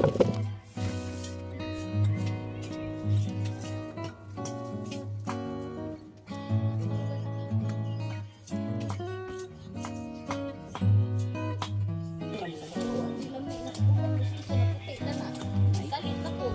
Galit na ko.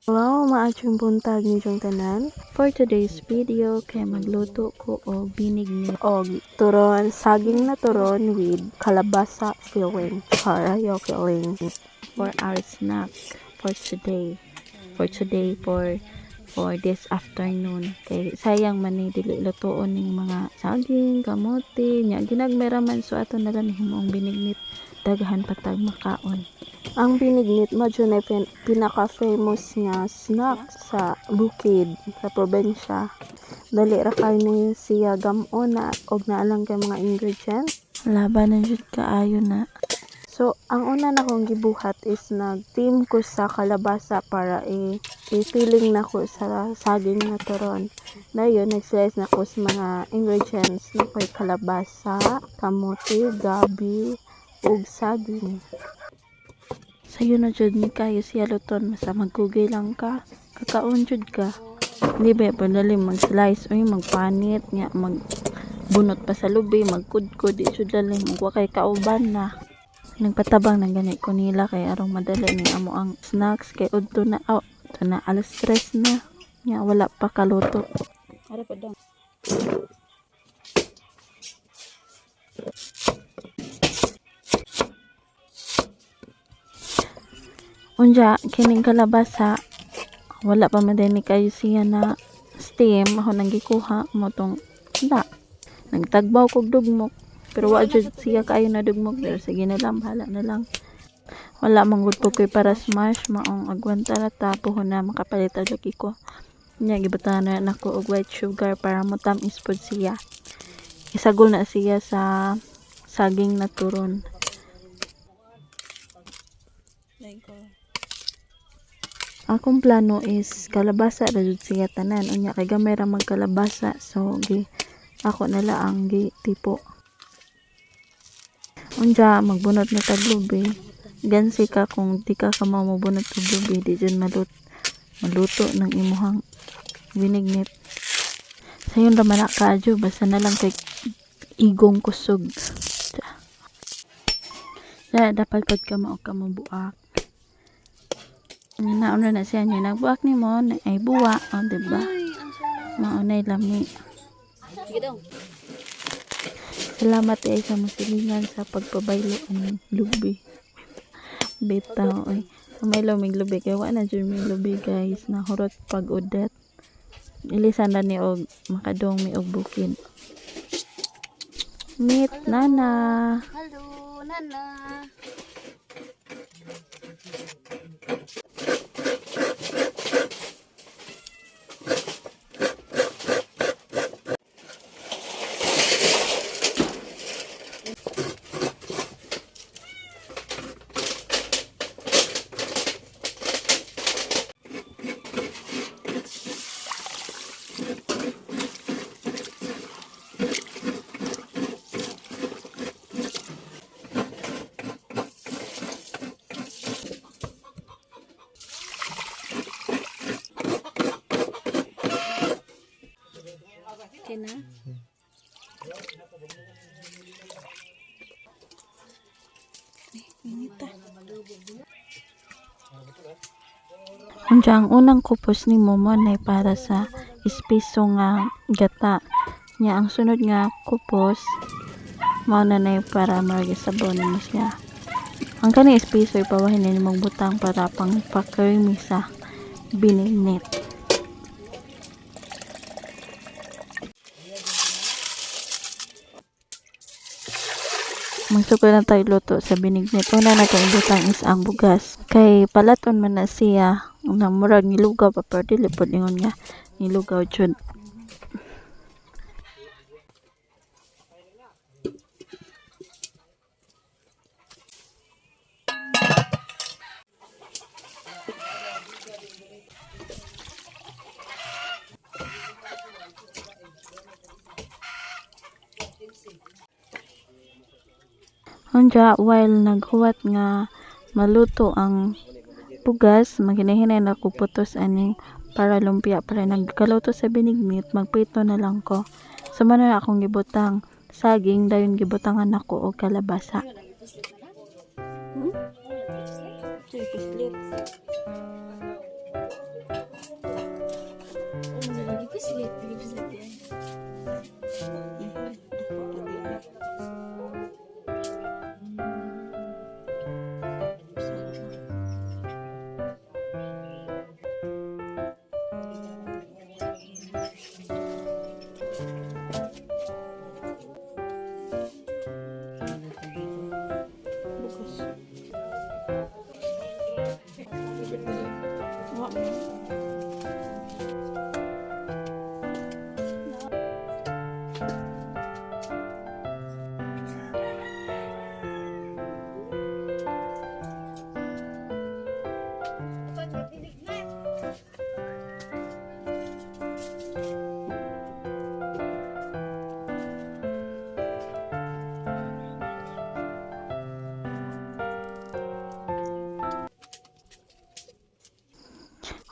Hello, maayong buntag ninyong tanan. For today's video, kay magluto ko og binignit. Og turon, saging na turon with kalabasa filling. Karayo filling. For our snack for today. For today, for this afternoon. Kay sayang man ni dili lutoon ning mga saging, kamote, nya ginagmay ra man, so ato na lang himuong binignit. Daghan pa tag makaon. Ang binignit mo jud ay pinaka-famous nga snack sa bukid, sa probensya. Dali ra kay ni siya gam-on na og naa lang kay mga ingredients. Laban na jud kaayo na. So, ang una na kong gibuhat is nag-steam ko sa kalabasa para i-filling na ko sa saging na turon. Dayon, nag-slice na ko sa mga ingredients na ko'y kalabasa, kamote, gabi, ug saging. Sayo na jud ni kayo siya luton, basta magkugay lang ka. Kakaon jud ka. Di ba padali mag-slice uy, magpanit nga, mag bunot pa sa lubi, magkudkod, di jud lalim ug wa kay kauban na. Nagpatabang na gani ko nila kay arong madali ni amo ang snacks kay udto na out to na, alas 3 na nya wala pa kaluto. Ara pa dong. Unja kining kalabasa, wala pa man din ni kayo siya na steam, ako nang gikuha mo tong da. Nagtagbaw kog dugmok pero wa jud siya kayo na dugmok, pero sige na lang, bahala na lang. Wala man gud po koy para smash, maong agwanta ra ta puhon na makapalit og lagi ko. Nya gibutahan na nako og white sugar para motam-is pod siya. Isagol na siya sa saging na turon. Akong plano is kalabasa ra jud siya tanan, unya kay gamay ra magkalabasa, so gi ako na lang gi tipo. Unja magbunot na tag lubi. Gansi ka kung di ka kamaw mobunot og lubi, di jud maluto ng imuhang binignit. Sayon ra man na kaadyo, basta na lang kay igong kusog. Da, dapat pod ka mao ka mobuak. Nauna na siya niya nagbuak nimo na ay buwa, o diba? Mao nay lami. Sige daw. Salamat ay sa masilingan sa pagpabaylo ang lubi. Bitaw oy. May lumig lubi kay wa na jud may lubi, guys, nahurot pag udet. Ilisan ra ni og makadong mi og bukid. Meet Nana. Hello, Nana. Okay na? Ay, init ah. Unsa ang unang kupos nimo mo nay para sa espeso nga gata. Nya ang sunod nga kupos mao na nay para murag sabaw nimo siya. Ang kaning espeso ipawahin nimong butang para pang pa-creamy sa binignit. Magsugod na tayo luto sa binignit. Una na itong ibutang is ang bugas. Kay palaton man na siya na murag nilugaw pa pero dili pod ingon nga nilugaw jud. Unya while naghuwat nga maluto ang bugas, maghinahinay na ko putos aning para lumpia para nagkaluto sa binignit, magprito na lang ko. So mao na akong gibutang saging dayon gibutangan nako og kalabasa. Gipislit, gipislit yan.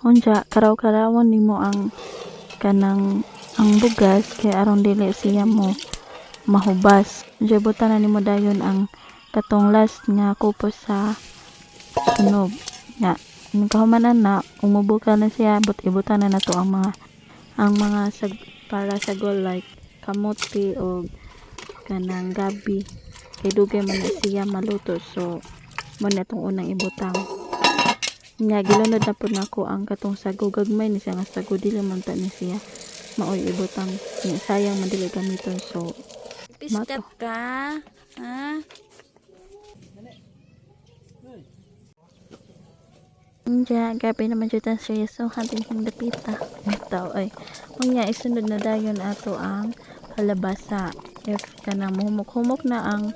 Unya karaw-karawon nimo ang kanang ang bugas kay aron dili siya mo mahubas. Unya butan na nimo dayon ang katong last nga kupos sa sunog. Nga nagkahuman na umubo ka na siya but ibutan na nato ang mga sag, para sa like kamote o kanang gabi kay dugay man na siya maluto, so mo na itong unang ibutang. Nga gilunod na pud nako ang katong sago, gagmay ni siya nga sago, dili man ta ni siya maoy ibutang. Nga sayang man dili gamiton, so Piskat ka? Ha? Unya, grabe naman jud ang seryoso hunting kong dapita. Bitaw ay. Unya isunod na dayon ato ang kalabasa. If kanang muhumok-humok na ang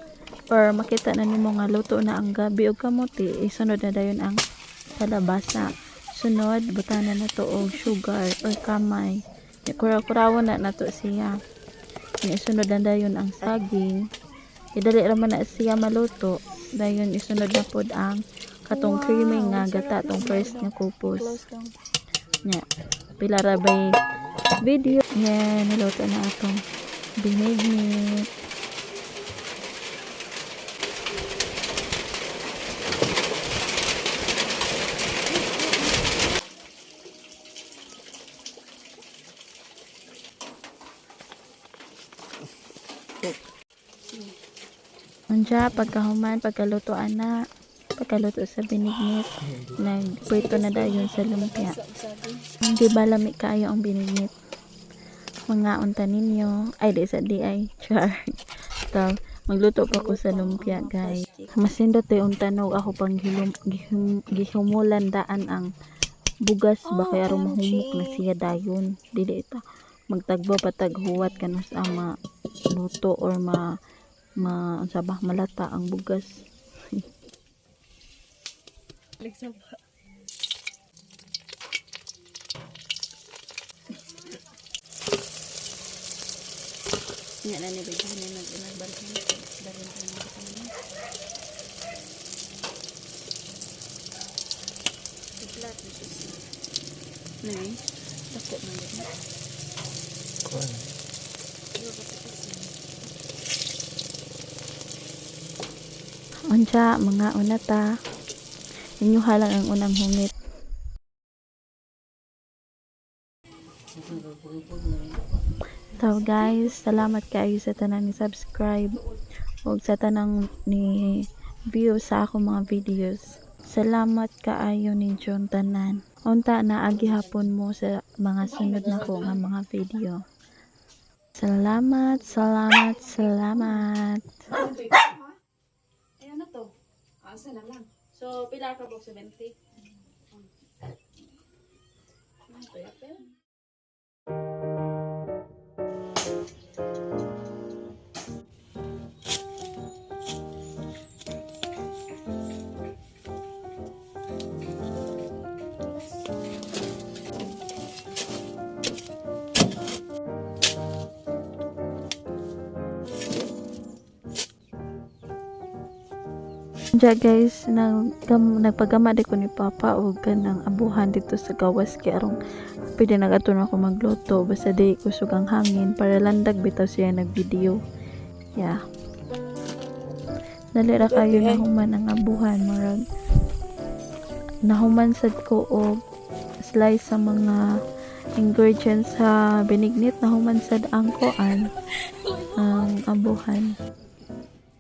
or makita na nimo nga luto na ang gabi og kamote, isunod na dayon ang kalabasa. Sunod, butanan na to og sugar or kamay. Kuraw-kurawon na nato siya. Unya, isunod na dayon ang saging. Idali ra man na siya maluto. Dayon isunod na pod ang katong creamy nga gata, tong first nga kupos. Close dong. Nya, pila ra bay video. Nya, niluto na atong binignit. Unya, pagkahuman, pagkalutoan na, pagkaluto sa binignit, nagprito na dayon sa lumpia. Hindi ba lami kaayo ang binignit? Mga unta ninyo. Ay, di sa di ay. Char. So, magluto pa ko sa lumpia, guys. Masindot ay unta no ako pang gihumulan daan ang bugas ba kaya aron mahumok na siya dayon. Dili ita magtagbo pataghuwat kanus ang maluto or ma ma unsa ba malata ang bugas. Nga na ni Bidyo na nagbalhin. Balhin ko na ito. Flat na siya. Nay, dako man yun. Kuan. Unsa mga una ta. Inyo halang ang unang hungit. So guys, salamat kaayo sa tanan ni subscribe ug sa tanang ni view sa akong mga videos. Salamat kaayo ninyong tanan. Unta na agi hapon mo sa mga sunod nako nga mga video. Salamat, salamat, salamat. Ayan na to. Asa na lang. So, pila ka box 70? Ano to, yapel? Diya guys, nagpagama di ko ni Papa og kanang abuhan dito sa gawas kay arong pwede na kato na ako magluto basta di kusog ang hangin para landag bitaw siya nagvideo. Yeah. Dali ra kayo nahuman ang abuhan, murag nahuman sad ko og slice sa mga ingredients sa binignit, nahuman sad ang kuan, ang abuhan.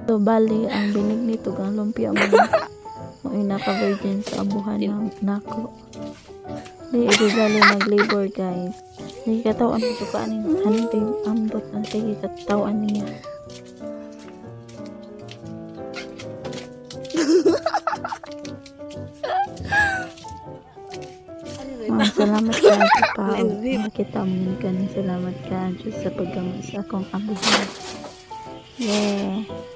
So, bali, ang binignit ug ang lumpia mo mo naka-virgin sa abuhan na nako. Di gali nag-labor, guys. Di katawan mo ka aning aning ambot ang tigi katawan niya. Ma'am, salamat ka sa pao. Makita mo yun ka. Salamat ka Diyos sa paggama sa akong abuhan. Yeah.